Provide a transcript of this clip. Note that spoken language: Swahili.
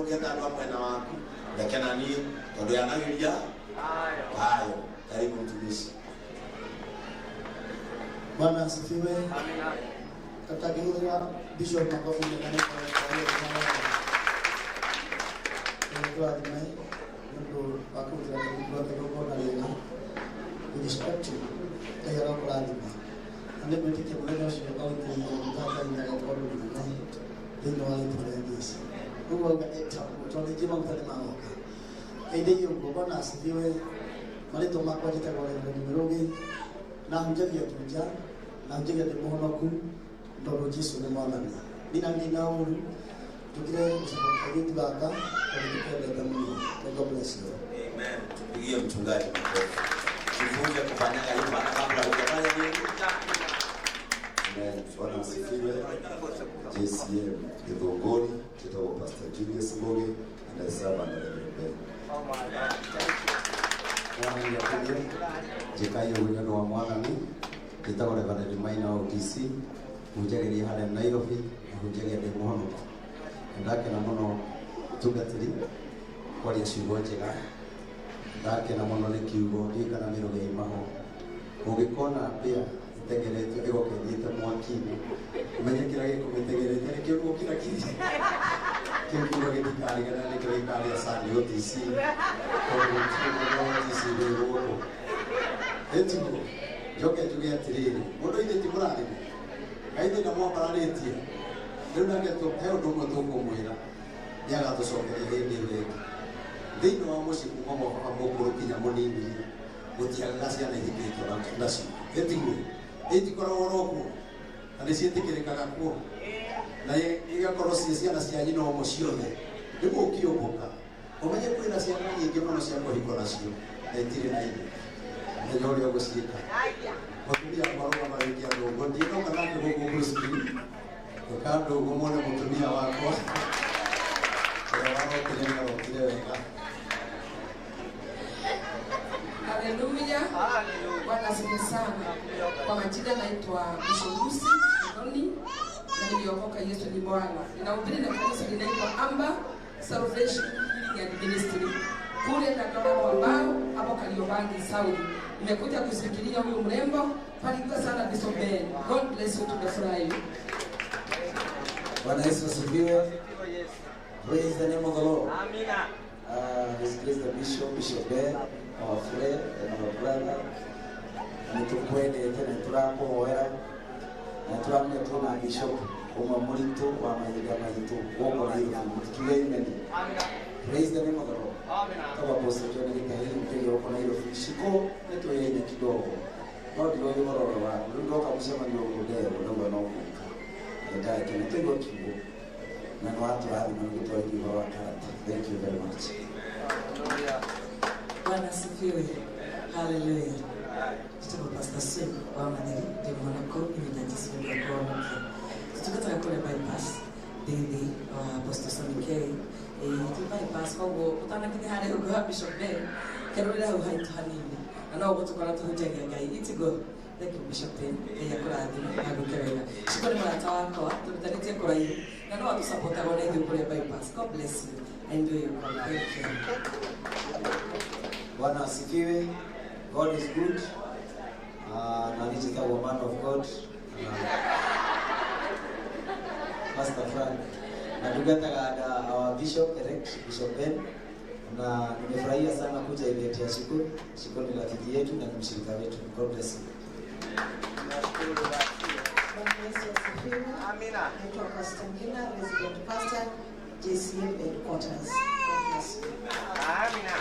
Ũngĩenda andũ a mwena waku, reke na niĩ tondũ yanagĩria hayo. Karibu mtumishi. Bwana asifiwe. Tutageuza Bishop makofi mengine kwa hiyo tũrathime nĩ ũndũ wa kũrutĩra kĩgongona kĩgongona rĩega. We respect you. Ngai arokũrathima. Na nĩ gwĩtĩkia mũthenya ũcio ũgagĩtĩria maguta Ngai nĩ ageka ũndũ mũnene thĩinĩ wa rĩtwa rĩa Jesũ. Ũguo auga etagwo tondũ ningĩ maguta nĩ magoka. Ngeithĩirie ũguo. Bwana asifiwe. Marĩtwa makwa njĩtagwo Reverend Mĩrũgĩ na hunjagia Juja na hunjagia ndĩ mũhonoku tondũ Jesũ nĩ mwathani. Nina ndina ũru njũkire gũcoka kairĩtu gaka tondũ tũkendete mũno. May God bless you. Amen. Tupigie mchungaji makofi. Jifunze kufanyaga hivyo hata kabla hujafanya nini. Amen. Bwana asifiwe. JCM Githunguri, njĩtagwo Pastor Julius Ngugi and I serve under Reverend Ben. Mwathani akũrie njĩkai ũguo nĩ ũndũ wa mwathani. Njĩtagwo Reverend Maina wa OTC, hunjagĩria harĩa Nairobi na hunjagia ndĩ mũhonoku. Nĩ ndakena mũno mũtungatĩri kwaria ciugo njega, ndakena mũno nĩ kiugo ndiũĩ kana mĩrũgĩ imaho. Ũngĩkona mbĩa ĩtengeretio ĩgoka ĩthiĩte mwaki-inĩ, ũmenye kĩrĩa gĩkũmĩtengeretie nĩkĩo gũkira kiri kĩu kiugo gĩtikarigana nĩkĩo gĩkarĩa Sunday OTC tondũ gũtirĩ mũndũ wa OTC wĩ gũkũ. Ĩtiguo njoke njuge atĩrĩrĩ, mũndũ ithe ti mũrathime kaithe ndamwambararĩtie rĩu nake he ũndũ ũmwe tũkũmwĩra nĩ agatũcokeria hĩndĩ ĩyo ĩngĩ. Thĩinĩ wa mũciĩ kuma gwa baba mũkũrũ kinya mũnini gũtiagaga ciana ihikĩtwo nacio. Ĩtiguo itikoragwo oro kuo na nĩ ciĩtĩkĩrĩkaga kuo na igakorwo ciĩ ciana cia nyina ũmwe ciothe. Rĩu ũkĩũmbũka ũmenye kwĩna ciana nyingĩ mũno cia kũhikwo nacio na itirĩ na ithe, menya ũrĩa ũgũciĩka. Mũtumia wakwa arũgama rĩngĩ andũngũ ndiĩnoka nake gũkũ Bruce Lee ũka ndũngũ muone mũtumia wakwa ũrĩa warokire nĩ arokire wega. Haleluya. Bwana asifiwe sana. Kwa majina naitwa Bishop Lucy Muthoni na niliokoka Yesu ni Bwana. Ninahubiri na kanisa linaitwa Amber Salvation Healing and Ministry kule Dandora kwa Mbao hapo Kariobangi South. Nimekuja kusikilia huyu mrembo, barikiwa sana Bishop Ben. God bless you, tumefurahi. Bwana Yesu asifiwe. Praise the name of the Lord. Amina. His Grace the Bishop, Bishop Ben, our friend and our brother. Nĩtũkwendete na nĩtũrakũhoera na nĩtũramenya twĩna Bishop ũmwe mũritũ wa mahinda maitũ gũkũ Nairobi. Mũtikiuge amen. Praise the name of the Lord. Kama Apostle John Gĩtahi nĩtũgĩa gũkũ Nairobi. Shiko nĩtũyaine kidogo no ndiroĩ ũhoro ũrĩa waku. Rĩu ndoka mũcemanio ũyũ nderwo ndauga no gũka. Ndakena twaigua kiugo na nĩ watũrathima nĩ gũtwarithia ũhoro wa karata. Thank you very much. Bwana asifiwe. Haleluya. Njĩtagwo Pastor Sue wa Matheri, ndĩ mũhonoko ihinda Jesũ nĩ akũhonokia. Tũtungataga kũrĩa bypass thĩinĩ wa Apostle Sonny K. Twĩ bypass koguo ũtanakinya harĩa ũguo ha Bishop Ben, kerũrĩra hau haitũ hanini na no ũgũtũkora tũhunjagia Ngai. Itigo. Thank you Bishop Ben. Ngai akũrathime na agwĩke wega. Shiko nĩ mũrata wakwa, tũrutanĩtie kũraihu na no atũsupportaga ona ithuĩ kũrĩa bypass. God bless you. Enjoy your call. Thank you. Bwana asifiwe. God is good. Na niĩ njĩtagwo man of God. Pastor Frank. Na ndungataga na our Bishop elect Bishop Ben na nimefurahia sana kuja event ya Shiko. Shiko ni rafiki yetu na ni mshirika wetu. God bless you. Bwana Yesu asifiwe. Amina. Naitwa Pastor Ngina, resident pastor JCM headquarters. God bless you. Amina.